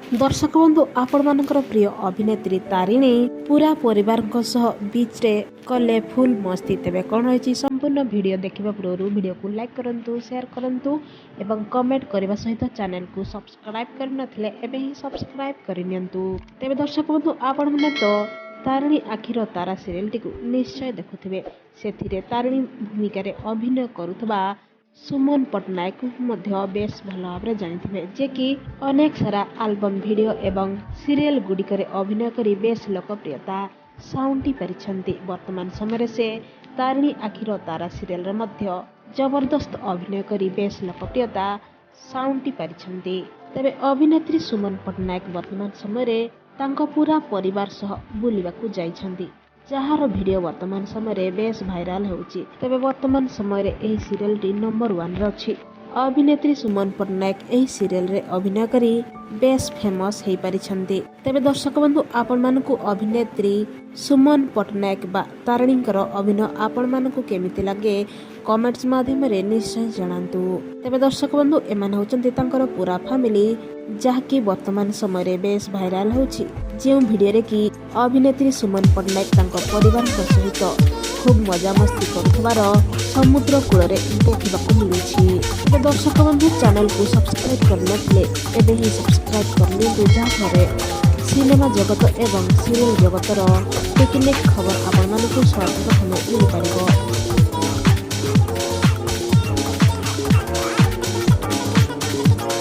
ଦର୍ଶକ ବନ୍ଧୁ, ଆପଣମାନଙ୍କର ପ୍ରିୟ ଅଭିନେତ୍ରୀ ତାରିଣୀ ପୁରା ପରିବାରଙ୍କ ସହ ବିଚ୍ରେ କଲେ ଫୁଲ୍ ମସ୍ତି। ତେବେ କ'ଣ ରହିଛି ସମ୍ପୂର୍ଣ୍ଣ ଭିଡ଼ିଓ ଦେଖିବା ପୂର୍ବରୁ ଭିଡ଼ିଓକୁ ଲାଇକ୍ କରନ୍ତୁ, ସେୟାର କରନ୍ତୁ ଏବଂ କମେଣ୍ଟ କରିବା ସହିତ ଚ୍ୟାନେଲକୁ ସବସ୍କ୍ରାଇବ୍ କରିନଥିଲେ ଏବେ ହିଁ ସବସ୍କ୍ରାଇବ୍ କରିନିଅନ୍ତୁ। ତେବେ ଦର୍ଶକ ବନ୍ଧୁ, ଆପଣମାନେ ତ ତାରିଣୀ ଆଖିର ତାରା ସିରିଏଲଟିକୁ ନିଶ୍ଚୟ ଦେଖୁଥିବେ। ସେଥିରେ ତାରିଣୀ ଭୂମିକାରେ ଅଭିନୟ କରୁଥିବା ସୁମନ ପଟ୍ଟନାୟକଙ୍କୁ ମଧ୍ୟ ବେଶ ଭଲ ଭାବରେ ଜାଣିଥିବେ, ଯେ କି ଅନେକ ସାରା ଆଲବମ୍ ଭିଡ଼ିଓ ଏବଂ ସିରିଏଲ ଗୁଡ଼ିକରେ ଅଭିନୟ କରି ବେଶ ଲୋକପ୍ରିୟତା ସାଉଁଟି ପାରିଛନ୍ତି। ବର୍ତ୍ତମାନ ସମୟରେ ସେ ତାରିଣୀ ଆଖିର ତାରା ସିରିଏଲରେ ମଧ୍ୟ ଜବରଦସ୍ତ ଅଭିନୟ କରି ବେଶ ଲୋକପ୍ରିୟତା ସାଉଁଟି ପାରିଛନ୍ତି। ତେବେ ଅଭିନେତ୍ରୀ ସୁମନ ପଟ୍ଟନାୟକ ବର୍ତ୍ତମାନ ସମୟରେ ତାଙ୍କ ପୁରା ପରିବାର ସହ ବୁଲିବାକୁ ଯାଇଛନ୍ତି, ଯାହାର ଭିଡ଼ିଓ ବର୍ତ୍ତମାନ ସମୟରେ ବେଶ ଭାଇରାଲ ହେଉଛି। ତେବେ ବର୍ତ୍ତମାନ ସମୟରେ ଏହି ସିରିଏଲଟି ନମ୍ବର ୱାନରେ ଅଛି। ଅଭିନେତ୍ରୀ ସୁମନ ପଟ୍ଟନାୟକ ଏହି ସିରିଏଲରେ ଅଭିନୟ କରି ବେଶ ଫେମସ୍ ହେଇପାରିଛନ୍ତି। ତେବେ ଦର୍ଶକ ବନ୍ଧୁ, ଆପଣମାନଙ୍କୁ ଅଭିନେତ୍ରୀ ସୁମନ ପଟ୍ଟନାୟକ ବା ତାରିଣୀଙ୍କର ଅଭିନୟ ଆପଣମାନଙ୍କୁ କେମିତି ଲାଗେ, କମେଣ୍ଟସ୍ ମାଧ୍ୟମରେ ନିଶ୍ଚୟ ଜଣାନ୍ତୁ। ତେବେ ଦର୍ଶକ ବନ୍ଧୁ, ଏମାନେ ହେଉଛନ୍ତି ତାଙ୍କର ପୁରା ଫ୍ୟାମିଲି, ଯାହାକି ବର୍ତ୍ତମାନ ସମୟରେ ବେଶ ଭାଇରାଲ ହେଉଛି, ଯେଉଁ ଭିଡ଼ିଓରେ କି ଅଭିନେତ୍ରୀ ସୁମନ ପଟ୍ଟନାୟକ ତାଙ୍କ ପରିବାରଙ୍କ ସହିତ ଖୁବ୍ ମଜାମସ୍ତି କରୁଥିବାର ସମୁଦ୍ର କୂଳରେ ଦେଖିବାକୁ ମିଳୁଛି। ତେବେ ଦର୍ଶକ ବନ୍ଧୁ, ଚ୍ୟାନେଲକୁ ସବସ୍କ୍ରାଇବ୍ କରିନଥିଲେ ଏବେ ହିଁ ସବସ୍କ୍ରାଇବ୍ କରିନିଅନ୍ତୁ, ଯାହାଫଳରେ ସିନେମା ଜଗତ ଏବଂ ସିରିଏଲ ଜଗତର ଟିକିନିଖି ଖବର ଆପଣମାନଙ୍କୁ ସର୍ବପ୍ରଥମେ ମିଳିପାରିବ।